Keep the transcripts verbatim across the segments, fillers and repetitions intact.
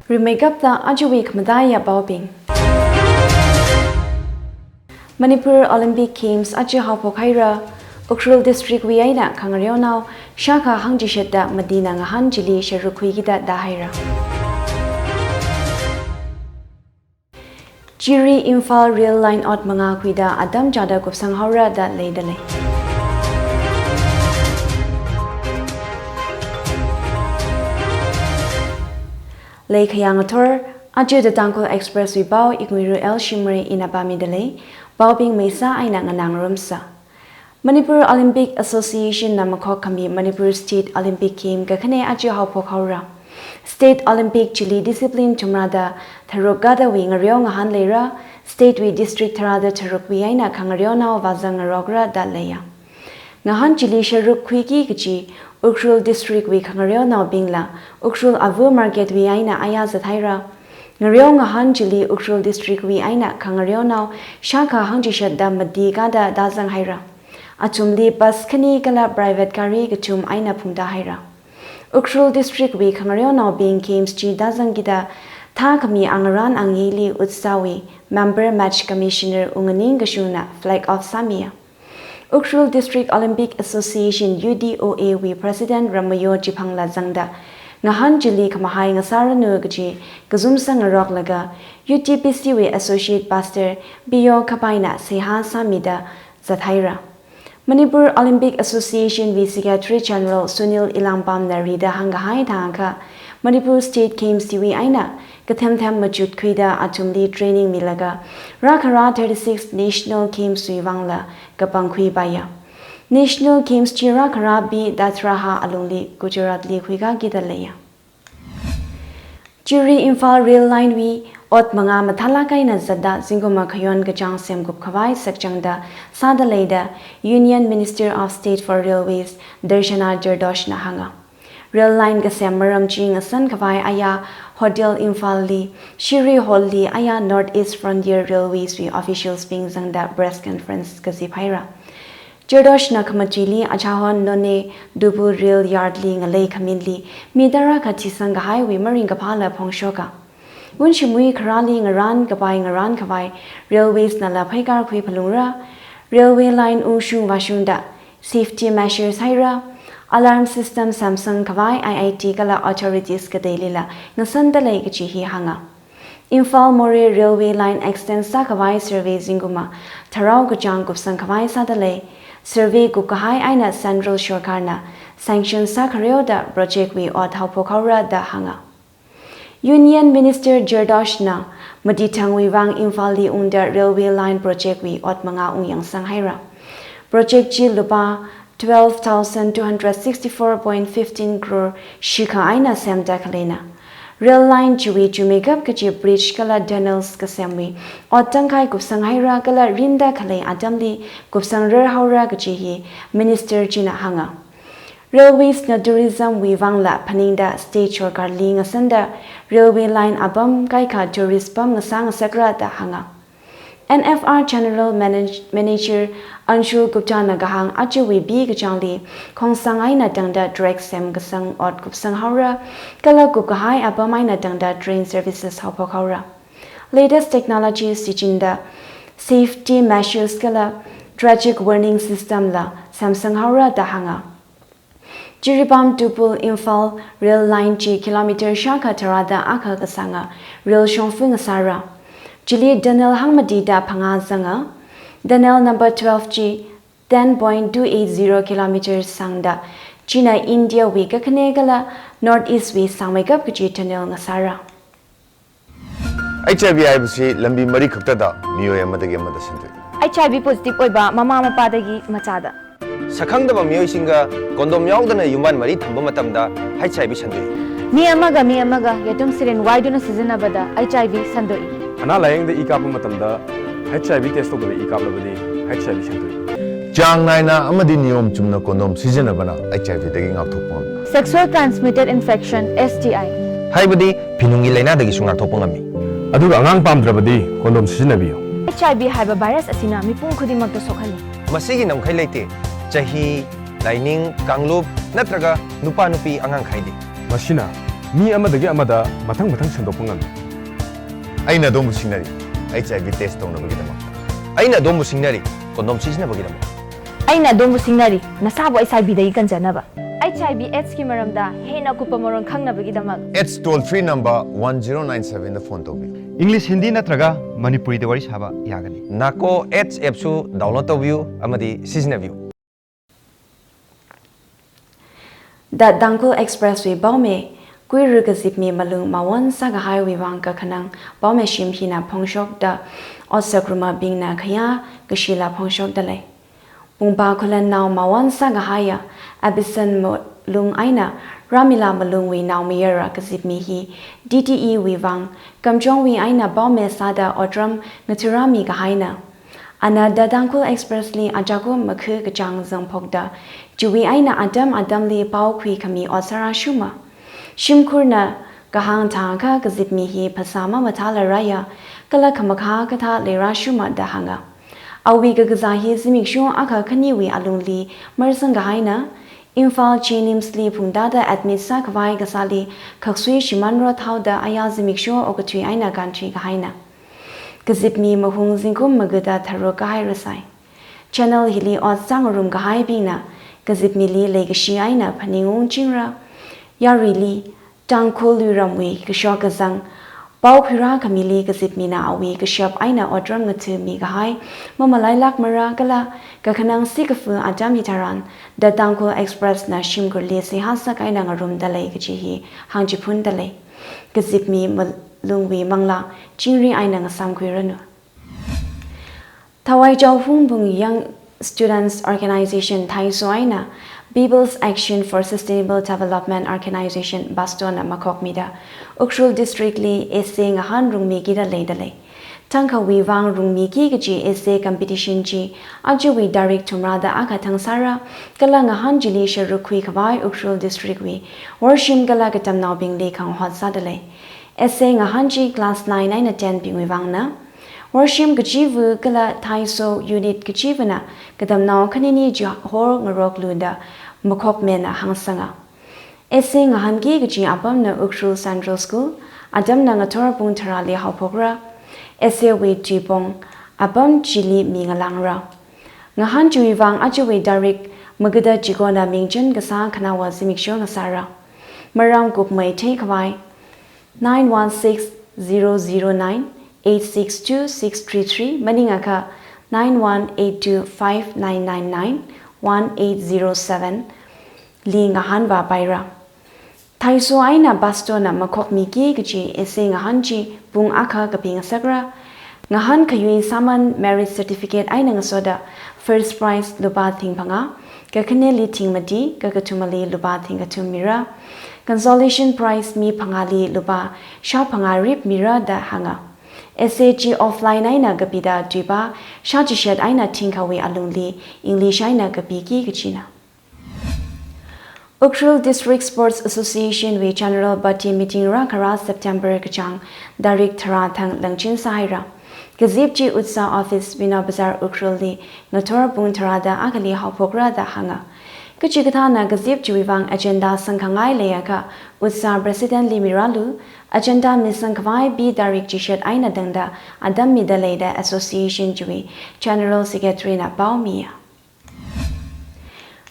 Rimeikapta ajawui khamataiya paobing. Manipur Olympic Games aja haophok haira, Ukhrul District wui eina khangareonao shākha hangchishatda matina ngahān chili sharuk khuikida tāhaira. Chiri Imphal Rail Line ot mangā khuida atam chāda kupsang haora da leidalei. Leikhayang athor, aja The Tangkhul Express wui pao Iknguiru L Shimray ina pāmidalei, paobing meisā eina nganāngarumsa. Manipur Olympic Association na makhok khami Manipur State Olympic Game kakhane aja haophok haora. State Olympic chili discipline thumrada tharuk kadawui ngareo ngahān leira, state wui district tharāda tharukwui eina khangareonao vāzang ngarokra da leiya. Ngahān chili sharuk khuiki kachi Ukhrul District wui khangareonaobingla Ukhrul Avu Market wui eina aya zathaira. Ngareo ngahān chili Ukhrul District wui eina khangareonao shākha hangchishatda mati kada tāzang haira. Athumli bus khani kala private gari kathum eina phungtāhaira. Ukhrul District wui khangareonaobing games chi tāzangkida thākhami angarān angayili UDSA wui Member Match Commissioner Unganing Kashungna flag off sāmiya. Ukhrul District Olympic Association U D O A wui President Ramayo Chiphangla zangda, ngahān chili khamahai ngasāranu kachi kazumsang ngaroklaga, U T B C wui Associate Pastor Biyo Khapaina seihā sāmida zathaira. Manipur Olympic Association wui Secretary General Sunil Elangbamna rida hāngkahai thākha, Manipur State Games chiwui eina kathem them machut khuida athumli training milaga, rākhara thirty-six National Games wui vangla kapangkhui paiya. National Games chi rākhara B Dasaraha alungli Gujarat li khuikakida leiya. Chiri Imphal Rail Line wui ot mangā mathālāk eina zatda zingkum akhayon kachāng semkup khavai sakchangda sāda leida Union Minister of State for Railways Darshana Jardhoshna hānga. Rail line kasem maram chi ngasan khavai aya Hotel Imphal li, Shiri Hall li aya North East Frontier Railways wui officials bing zangda press conference kazip haira. Jardhoshna khamachili achahon Noney Tubul Rail Yard li ngalei khaminli mi tarākha thisang kahaiwui maringkaphāla phongshoka. Wunshimwui kharāli ngarān kapai ngarān khavai Railways nala pheikar khui phalungra, railway line ungshung vāshungda safety measures haira, alarm system semsang khavai I I T kala authorities kateilila ngasanda lei kachi hi hānga. Imphal Moreh Railway Line extend sākhavai survey zingkumva tharao kachāng kupsang khavai sāda lei, survey kupkahai eina Central Sorkarna sanction sākhareo da project wui ot haophok haora da hānga. Union Minister Jardhoshna matithangwui vang Imphal li ungda railway line project wui ot mangā ungyangsang haira. Project chi lupā twelve thousand two hundred sixty-four point fifteen crore shikha eina semda khaleina. Rail line chiwui chumeikap kachi bridge kala tunnels kasemwui ot tangkhai kupsang haira kala rinda khalei atamli kupsang rarhaora kachi hi Minister china hānga. Railways na tourism wui vangla phaningda state sorkarli ngasanda railway line apam kaikha tourist pam ngasā ngasakra da hānga. N F R General Manage-, Manager Anshul Gupta na kahāng ajawui B kachāngli khongsang eina tangda track semkasang ot kupsang haora, kala kupkahai apam eina tangda train services haophok haora. Latest technology shichinda safety measures kala traffic warning system la semsang haora da hānga. Jiribam Tubul Imphal rail line chi kilometer shākha tharāda akha kasānga rail shongfa ngasāra. Chili tunnel hangmatida phangā zanga. Tunnel number twelve chi ten point two eight zero kilometers sāngda, china India wui kakhane kala North East wui sāngmeikap kachi tunnel ngasāra. H I V ꯍꯥꯏꯕꯁꯤ ꯂꯝꯕꯤ ꯃꯔꯤ ꯈꯛꯇꯗ ꯃꯤꯑꯣꯏ ꯑꯃꯗꯒꯤ ꯑꯃꯗ ꯁꯟꯗꯣꯛꯏ꯫ H I V positive ꯑꯣꯏꯕ ꯃꯃꯥ ꯃꯄꯥꯗꯒꯤ ꯃꯆꯥꯗ꯫ ꯁꯛꯈꯪꯗꯕ ꯃꯤꯑꯣꯏꯁꯤꯡꯒ condom ꯌꯥꯎꯗꯅ ꯌꯨꯝꯕꯥꯟ ꯃꯔꯤ ꯊꯝꯕ ꯃꯇꯝꯗ H I V ꯁꯟꯗꯣꯛꯏ꯫ ꯃꯤ ꯑꯃꯒ ꯃꯤ ꯑꯃꯒ ꯌꯦꯇꯨꯝ syringe ꯋꯥꯏꯗꯨꯅ ꯁꯤꯖꯤꯟꯅꯕꯗ H I V ꯁꯟꯗꯣꯛꯏ꯫ ꯑꯅꯥ ꯂꯥꯌꯦꯡꯗ ꯏ ꯀꯥꯞꯄ ꯃꯇꯝꯗ H I V test ꯇꯧꯗꯕ ꯏ ꯀꯥꯞꯂꯕꯗꯤ H I V ꯁꯟꯗꯣꯛꯏ꯫ ꯆꯥꯡ ꯅꯥꯏꯅ ꯑꯃꯗꯤ ꯅꯤꯌꯣꯝ ꯆꯨꯝꯅ condom ꯁꯤꯖꯤꯟꯅꯕꯅ H I V ꯗꯒꯤ ꯉꯥꯛꯊꯣꯛꯄ ꯉꯝꯃꯤ꯫ Sexual transmitted infection, S T I꯫ ꯍꯥꯏꯕꯗꯤ ꯐꯤꯅꯨꯡꯒꯤ ꯂꯥꯏꯅꯥꯗꯒꯤꯁꯨ ꯉꯥꯛꯊꯣꯛꯄ ꯉꯝꯃꯤ꯫ ꯑꯗꯨꯒ ꯑꯉꯥꯡ ꯄꯥꯝꯗ꯭ꯔꯕꯗꯤ condom ꯁꯤꯖꯤꯟꯅꯕꯤꯌꯨ꯫ H I V ꯍꯥꯏꯕ virus ꯑꯁꯤꯅ ꯃꯤꯄꯨꯝ ꯈꯨꯗꯤꯡꯃꯛꯇ ꯁꯣꯛꯍꯜꯂꯤ꯫ ꯃꯁꯤꯒꯤ ꯅꯝꯈꯩ ꯂꯩꯇꯦ꯫ ꯆꯍꯤ, ꯂꯥꯏꯅꯤꯡ, ꯀꯥꯡꯂꯨꯞ ꯅꯠꯇ꯭ꯔꯒ ꯅꯨꯄꯥ ꯅꯨꯄꯤ ꯑꯉꯥꯡ ꯈꯥꯏꯗꯦ꯫ ꯃꯁꯤꯅ Mi amadagi amada mathang mathang sandokpa ngammi. Eina adonbu singnari, H I V test tongnabagidamak. Eina adonbu singnari, condom sizinnabagidamak. Eina adonbu singnari, nasābu H I V dagi kanjanaba. H I V AIDS ki maramda hena kupa maron khangnabagidamak. AIDS toll free number one zero nine seven da phone tobi. English, Hindi natraga Manipuri da wari sāba yagani. Nako AIDS app su download tobiu, amadi sizinnabiu. The Tangkhul Express wui paome, kuiru kazipmi malung mawon sākahaiwui vang kakhanang paome shim hina phongshokda, ot sākrumabingna khayā kashila phongshokda lei. Pungpa khulannao mawon sākahaiya, Abison malung eina Ramila malungwui naomayara kazipmi hi, D T E wui vang, Kamjongwui eina paome sāda otram ngathurāmi kahaina. Ana The Tangkhul Express li ajakum makhu kachāng zangphokda, chiwui eina atam atamli pao khuikhami ot sārāshuma. Shimkhurna kahāng thākha kazipmi hi phasā mamathāla rāya, kala khamakhā kathā leirāshuma da hānga. Awui kakazā hi zimiksho akha khaniwui alungli marsang kahaina, Imphal JNIMS li phungtāda admit sākhavai kasāli khaksui shimānrot haoda aya zimiksho okathui eina kānthui kahaina. Kazipmi mahung zingkum magada tharuk kahai rāsai. Channel hili ot sāngarum kahaibingna kazipmili leikashi eina phaningung chingra. Yaruili, Tangkhul luiramwui kashok kazang pao khuirākhamili kazipmina awui kashap eina otram ngathumi kahai mamalailākmara kala kakhanang sikafu atam hitharan The Tangkhul Express na shimkhurli seihā sākahaina ngarumda lei kaji hi hāngchiphunda lei. Kazipmi malungwui manglā chingri eina ngasamkhuiranu. Thawai Chaohungbung Young Students Organization Thaiso eina People's Action for Sustainable Development Organization PASDO na makhokmida Ukhrul District li essay ngahān rungmikida leida lei. Thangkhawui vang rungmiki kaji essay competition chi ajawui tarik thumrada akha thangsāra, kala ngahān chili sharuk khuikhavai Ukhrul District wui worshim kala katamnaobingli khangahot sāda lei. Essay ngahān chi class nine eina ten bingwui vangna. Worshim kachiva kala Thaiso unit kachivana katamnao khanini chi hor ngarokluda makhokmina hāngsanga. Essay ngahānki kaji apamna Ukhrul Central School, atamna ngathor pung tharāli haophokra. Essay wui tuipong apam chili mi ngalāngra. Ngahān chiwui vang ajawui tarik magada chikona mingchin kasā khanaowa zimiksho ngasāra. Maram kupmei theikhavai nine one six zero zero nine eight six two six three three, maningakha nine one eight two five nine nine nine one eight zero seven li ngahānvāpaira. Thaiso eina PASDO na makhokmiki kaji essay ngahān chi pung akha kapi ngasakra. Ngahān khayui sāman merit certificate eina ngasoda first prize lupā thing phangā, kakhaneli thing mati, kakathumali lupā thing kathum mira. Consolation prize mi phangāli lupā shā phangā rip mira da hānga. Essay chi offline eina kapida tuipā shā chishat eina thingkhawui alungli English eina kapiki kajina. Ukhrul District Sports Association wui General Body Meeting rākharā September kachāng tarik tharā thang langchin sāhaira. Kazip chi Utsa Office, Vinod Bazar, Ukhrul li ngathor pung tharāda akhali haophokra da hānga. Kachikathāna kazip chiwui vang agenda sangkhangai leiakha Utsa President li mirālu, agenda misangkhavai pi tarik chishat eina tangda atam mida lei da association chiwui General Secretary na paomiya.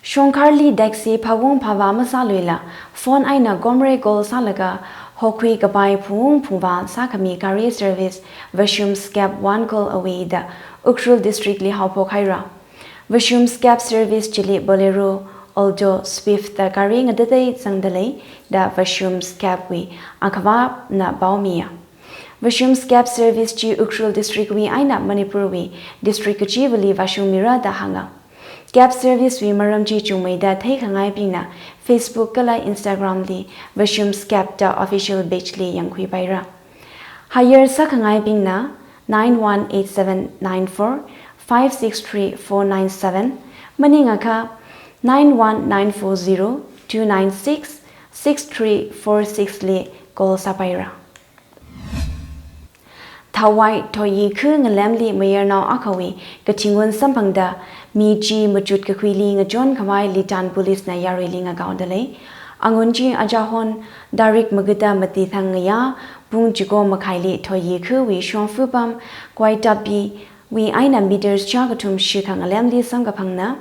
Shongkharli taxi phāung phāvā masāluila, phone eina gomre call sālaga hokhui kapai phung phungvā sākhami gari service Vashum Cab One Call Away da Ukhrul District li haophok haira. Vashum Cab service chili Bolero, Alto, Swift da gari ngatatei zangda lei da Vashum Cab wui akhavāna paomiya. Vashum Cab service chi Ukhrul District wui eina Manipur wui district kachivali vāshung mira da hānga. Cab service wui maram chi chungmeida theikhangaibingna Facebook kala Instagram li Vashum Cab da official page li yangkhuipaira. Hire sākhangaibingna nine one eight seven nine four five six three four nine seven, maningakha nine one nine four zero two nine six six three four six li call sāpaira. Thawai Thoyi khu ngalemli mayarnao akhawui kathingun samphangda mi chi machut kakhuili ngachonkhavai Litan Police na yaruili ngakaoda lei. Angun chi achahon tarik magada mati thang ngayā pung chiko makhaili Thoyikhuwui shongfa pam Koitappiwui eina meters chākathum shikha ngalemli samkaphangna.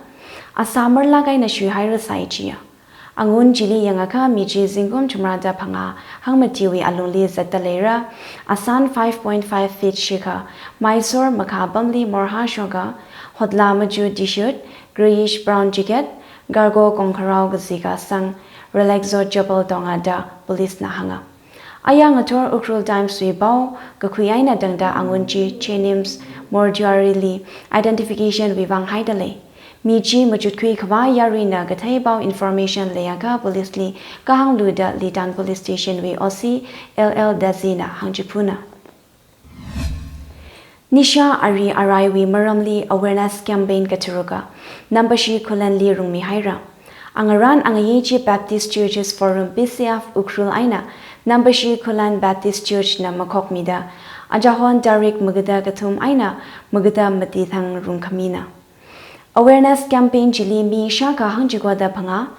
Asā marlāk eina shuihairasai chiya. Angun chili yangakha mi chi zingkum thumrāda phangā hangmatiwui alungli zatda leira. Asān five point five feet shikha, Mysore makha pamli morhā shoka, hotla machu T-shirt, greyish brown jacket, cargo kongkharao kazika sang, Relaxo chappal tonga da police na hānga. Aya ngathor Ukhrul Times wui pao kakhui eina tangda angun chi Jennings Mortuary li identification wui vang haida lei. Mi chi machutkhui khavai yaruina kathei pao information leiakha police li kahānglu da Litan Police Station wui O C L L Desi na hāngchiphuna. Nisha ari araiwui maramli awareness campaign katharuka Nampashi Khullenli rungmihaira. Angarān Angayei chi Baptist Churches Forum B C F Ukhrul eina Nampashi Khullen Baptist Church na makhokmida, achahon tarik magada kathum eina magada mati thang rungkhamina. Awareness campaign chili mi shākha hangchikoda phangā,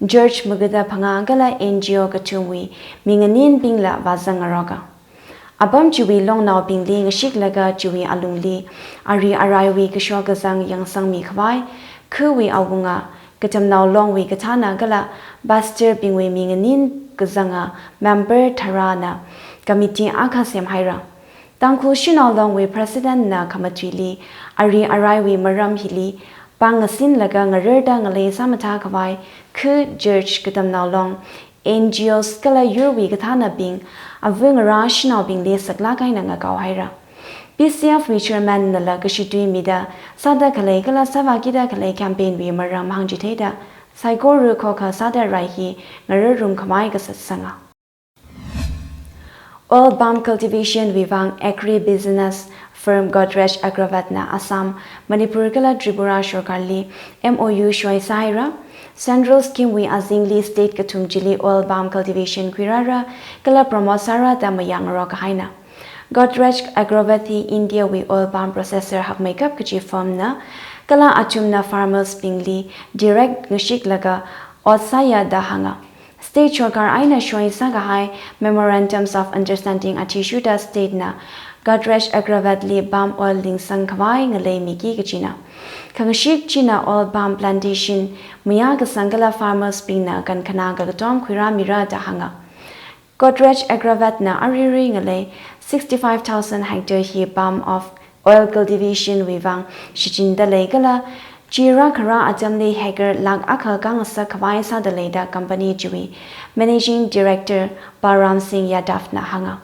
church magada phangā kala N G O kathumwui minganinbingla vāzangngaroka. Apam chiwui longnaobingli ngashiklaga chiwui alungli ari araiwui kashok kazang yangsangmi khavai, khuwui awunga, Katamnao Longwui kathāna kala pastor bingwui minganin kazanga member tharāna committee akha semhaira. Tangkhul Shanao Longwui president na khamatuili ari araiwui maram hili pāng ngasinlaga ngararda ngalei sāmathā khavai khu, church, Katamnao Long, N G Os kala yurwui kathānabing, ava ngarā shanaobingli saklāk eina ngakaohaira. B C F wui chairman nala kashitui mida sāda khalei kala sāvākida khalei campaign wui maram hāngchitheida, saikora khokha sāda rai hi ngararrum khamei kasatsanga. Oil palm cultivation wui vang agri business firm Godrej Agrovet na Assam, Manipur kala Tripura sorkarli M O U shoi sāhaira. Central scheme wui azingli state kathum chili oil palm cultivation khuirāra kala promote sāra da mayāngarok kahaina. Godrej Agrovet hi India wui oil palm processor hakmeikap kachi firm na, kala athumna farmers bingli direct ngashiklaga ot sāya da hānga. State sorkar eina shoi sākahai Memorandums of Understanding athishurda state na Godrej Agrovet li palm oil lingsang khavai ngaleimiki kachina. Khangashik china oil palm plantation mayākasang kala farmers bingna kankhana kakatom khuirāmira da hānga. Godrej Agrovet na aruirui ngalei sixty-five thousand hectare hi palm of oil cultivation wui vang shichinda lei kala, chi rākharā atamli hectare lakh akha kangasak khavai sāda lei da company chiwui Managing Director Balram Singh Yadav na hānga.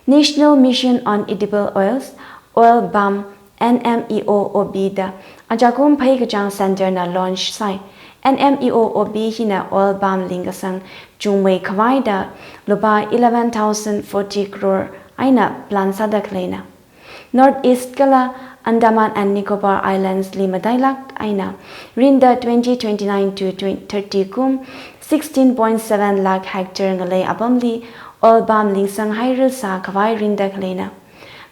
National Mission on Edible Oils, Oil Palm, N M E O O P da ajakum phei kachāng center na launch sāi. N M E O O P hina oil palm lingkasang chungmei khavai da lupā eleven thousand forty crore eina plan sāda khaleina. North East kala Andaman and Nicobar Islands li matailāk eina rinda twenty twenty-nine to twenty thirty kum sixteen point seven lakh hectare ngalei apamli oil palm lingsang hairasā khavai rinda khaleina.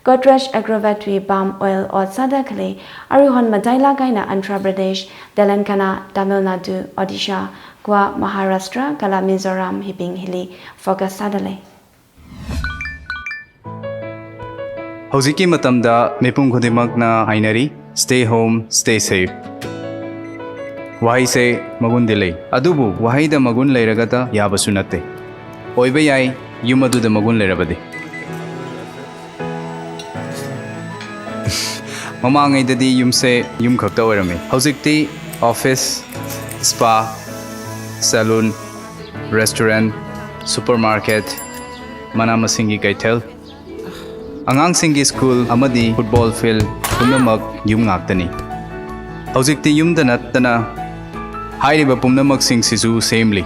Godrej Agrovet wui palm oil ot sāda khalei aruihon matailāk eina Andhra Pradesh, Telangana, Tamil Nadu, Odisha, Goa, Maharashtra kala Mizoram hibing hili focus sāda lei. ꯍꯧꯖꯤꯛꯀꯤ ꯃꯇꯝꯗ ꯃꯤꯄꯨꯝ ꯈꯨꯗꯤꯡꯃꯛꯅ ꯍꯥꯏꯅꯔꯤ, "Stay home, stay safe." ꯋꯥꯍꯩꯁꯦ ꯃꯒꯨꯟꯗꯤ ꯂꯩ, ꯑꯗꯨꯕꯨ ꯋꯥꯍꯩꯗ ꯃꯒꯨꯟ ꯂꯩꯔꯒꯇ ꯌꯥꯕꯁꯨ ꯅꯠꯇꯦ꯫ ꯑꯣꯏꯕ ꯌꯥꯏ, ꯌꯨꯝ ꯑꯗꯨꯗ ꯃꯒꯨꯟ ꯂꯩꯔꯕꯗꯤ꯫ ꯃꯃꯥꯡꯉꯩꯗꯗꯤ ꯌꯨꯝꯁꯦ ꯌꯨꯝ ꯈꯛꯇ ꯑꯣꯏꯔꯝꯃꯤ꯫ ꯍꯧꯖꯤꯛꯇꯤ office, spa, salon, restaurant, supermarket, ꯃꯅꯥ ꯃꯁꯤꯡꯒꯤ ꯀꯩꯊꯦꯜ, ꯑꯉꯥꯡꯁꯤꯡꯒꯤ school ꯑꯃꯗꯤ football field ꯄꯨꯝꯅꯃꯛ ꯌꯨꯝ ꯉꯥꯛꯇꯅꯤ꯫ ꯍꯧꯖꯤꯛꯇꯤ ꯌꯨꯝꯗ ꯅꯠꯇꯅ ꯍꯥꯏꯔꯤꯕ ꯄꯨꯝꯅꯃꯛꯁꯤꯡꯁꯤꯁꯨ ꯁꯦꯝꯂꯤ꯫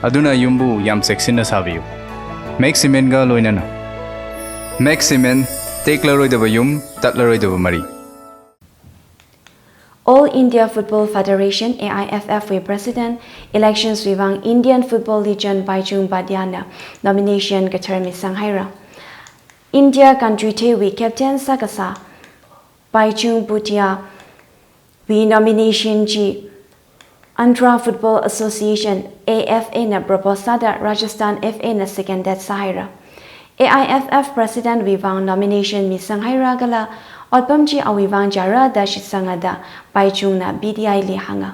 ꯑꯗꯨꯅ ꯌꯨꯝꯕꯨ ꯌꯥꯝ ꯆꯦꯛꯁꯤꯟꯅ ꯁꯥꯕꯤꯌꯨ꯫ Max Cementꯒ ꯂꯣꯏꯅꯅ꯫ Max Cement, ꯇꯦꯛꯂꯔꯣꯏꯗꯕ ꯌꯨꯝ, ꯇꯠꯂꯔꯣꯏꯗꯕ ꯃꯔꯤ꯫ All India Football Federation, A I F F wui president elections wui vang Indian football legend Bhaichung Bhatia na nomination kathar misang haira. India country theiwui captain sākasā Bhaichung Bhatia wui nomination chi Andhra Football Association, A F A na propose sāda Rajasthan F A na seconded sāhaira. A I F F President wui vang nomination misanghaira kala otpam chi awui vang chara da shitsanga da Baichungna B T I li hānga.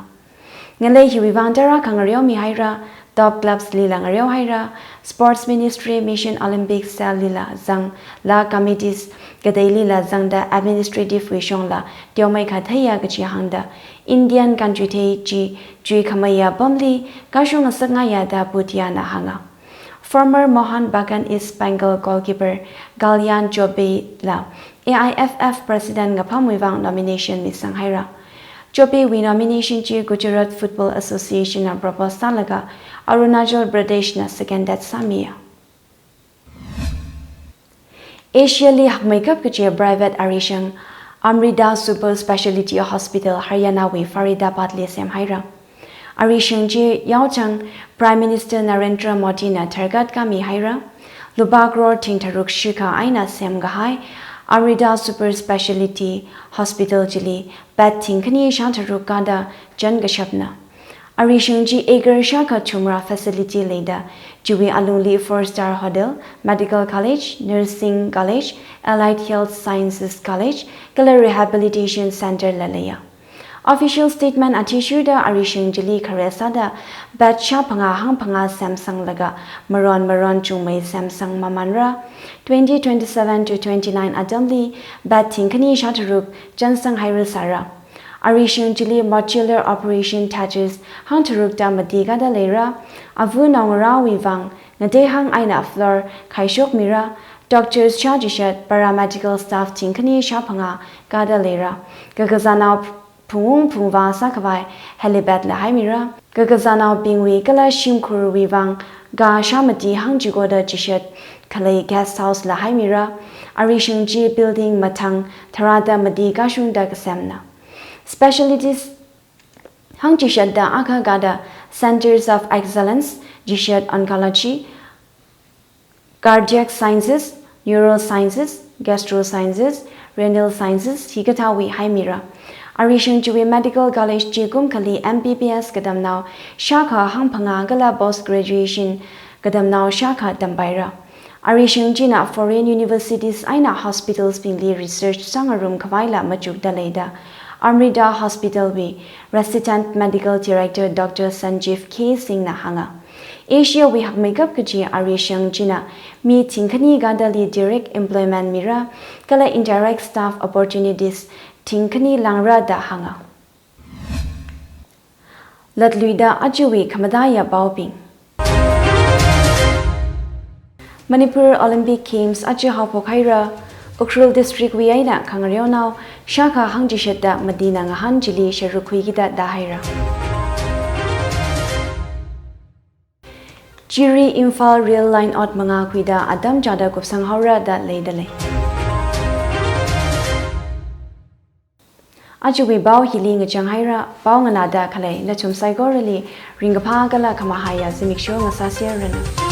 Ngalei hiwui vang tarākha ngareomihaira, top clubs lila ngareohaira, Sports Ministry, Mission Olympic Cell lila zang, la committees kateilila zangda administrative wui shongla teomeikha theiya kachi hāngda Indian country thei chi chuikhameiya pamli kashung ngasakngaiya da Bhutia na hānga. Former Mohun Bagan East Bengal goalkeeper Kalyan Choubey la A I F F President ngapamwui vang nomination misanghaira. Choubey wui nomination chi Gujarat Football Association na propose sālaga Arunachal Pradesh na seconded sāmiya. Asia li hakmeikap kachi private arishang Amrita Super Speciality Hospital Haryana wui Faridabad li semhaira. Arishang chi yaochang Prime Minister Narendra Modi na tharkat kamihaira. Lupā crore thing tharuk shikha eina semkahai Amrita Super Speciality Hospital chili bed thing khani shātharuk kāda chān kashapna. Arishang chi acre shākha thumra facility leida, chiwui alungli four star hotel, medical college, nursing college, allied health sciences college, kala rehabilitation center la leiya. Official statement athishurda arishang chili khare sāda bed shāphangā hangphangā semsanglaga maron maron chungmei semsang mamanra, twenty twenty-seven to twenty-nine atamli bed thing khani shātharuk chānsanghaira sāra. Arishang chili modular operation theatres hangtharukta mati kāda leira, avu naongarāwui vang ngateihang eina floor khaishokmira, doctors shā chishat, paramedical staff thing khani shāphangā kāda leira, kakazānao phungwung phungvā sākhavai helipad la haimira, kakazānaobingwui kala shimkhurwui vang ka shāmati hangchikoda chishat khalei guest house la haimira, arishang chi building mathang tharāda mati kashungda kasemna. Specialties hangchishatda akha kāda Centers of Excellence, chishat oncology, cardiac sciences, neurosciences, gastrosciences, renal sciences hikathāwui haimira. Arishang chiwui medical college chi kum khali M B B S katamnao shākha hangphangā kala post graduation katamnao shākha tampaira. Arishang china foreign universities eina hospitals bingli research sāngarum khavaila machukda leida Amrita Hospital wui Resident Medical Director Doctor Sanjeev K Singh na hānga. Asia wui hakmeikap kachi arishang china mi thing khani kādali direct employment mira, kala indirect staff opportunities thing khani langra da hānga. Latluida ajawui khamataiya paobing. Manipur Olympic Games aja haophok haira, Ukhrul District wui eina khangareonao shākha hangchishatda matina ngahān chili sharuk khuikida da haira. Jiri Imphal Rail Line ot mangā khuida atam chāda kupsang haora da leida lei. Ajawui pao hili ngachang haira, pao nganāda khalei nathum saikorali ringkaphā kala khamahaiya zimiksho ngasāserranu.